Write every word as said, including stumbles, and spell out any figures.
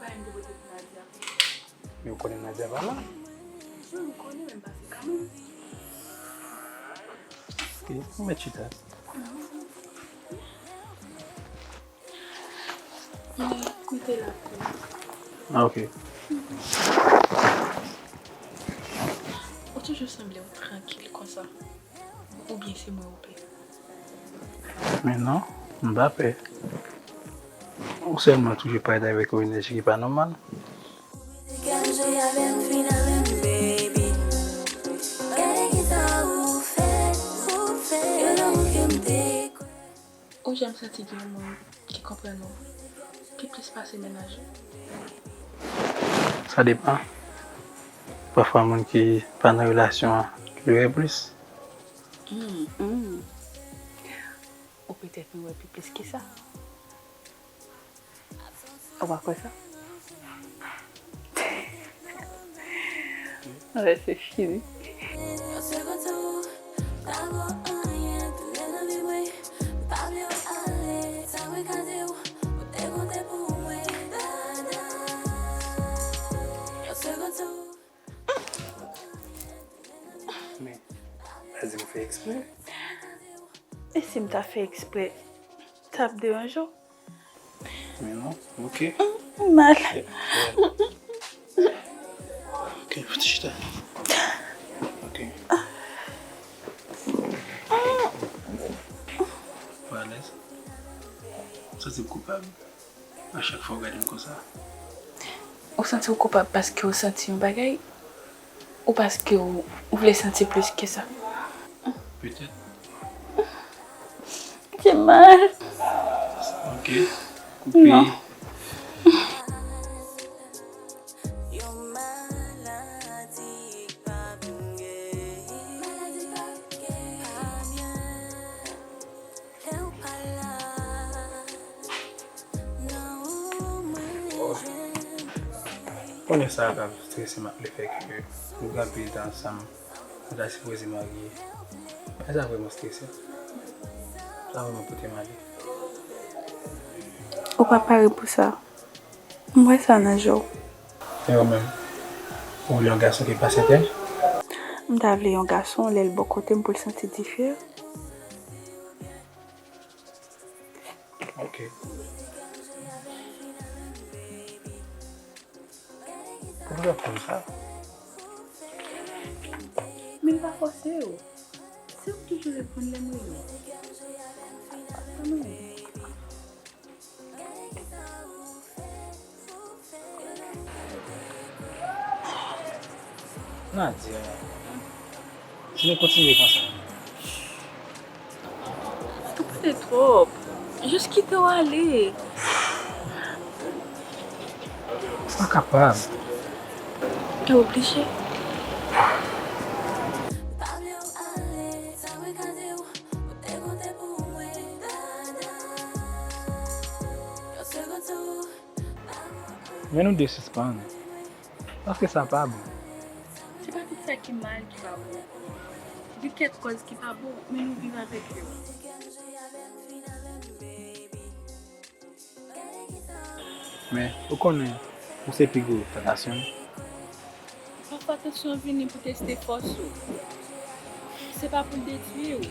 Bagay m te pote pou Nadia. Men ou konnen Nadia pa la? Wi, m konnen, men m pase kanmenm. Ok, ou mèt chita. Mete la pou ou. Ah, ok. Ou toujou sanble w trankil konsa. Oubyen se mwen ou pè? Men non, m pa pè. Ou sèlman toujou parèt avèk yon enèji ki pa nòmal. Ou janm santi gen yon moun ki konprann ou pi plis pase mennaj ou? Sa depann. Pafwa moun ki pa nan relasyon an, li wè plis. Hmm. Hmm. Ou petèt menm wè pi plis ke sa. Ou pa kwè sa? Wè, se fini. Men, pa di m fè eksprè. E si m ta fè eksprè, t ap deranje w? Men non, ok. M mal. Ok, chita. Ok. Ou alèz? Ou santi w koupab? A chak fwa w gade m konsa. Ou santi w koupab paske w santi yon bagay? Ou paske w, ou vle santi plis ke sa? Petèt. Fè mal. Ok. Koupe. Non. Konnen sa ka strese m ak lefètke nou gen anpil tan ansanm, nou ta sipoze marye. Men sa vrèman strese m. Sa vrèman pote m ale. Ou pa pare pou sa. M wè sa nan je w. E ou menm? Ou vle yon gason ki pa sèten? M ta vle yon gason, lè l bò kote m, pou l santi diferan. Ok. Poukisa w ap konn sa? Men m pa fòse w. Se ou ki toujou reponn lè m rele w. Sa mwen. Nadia, si nou kontinye konsa. Ou pale twòp. Jis kite w ale. M pa kapab. Ou oblije. Men nou de sispann. Paske sa pa bon. Se pa tout sa ki mal ki pa bon. Gen kèk kòz ki pa bon, men nou viv avèk yo. Men, ou konnen, ou se pi gwo tantasyon m. Pafwa tansyon an vini pou teste fòs ou. Se pa pou l detwi w.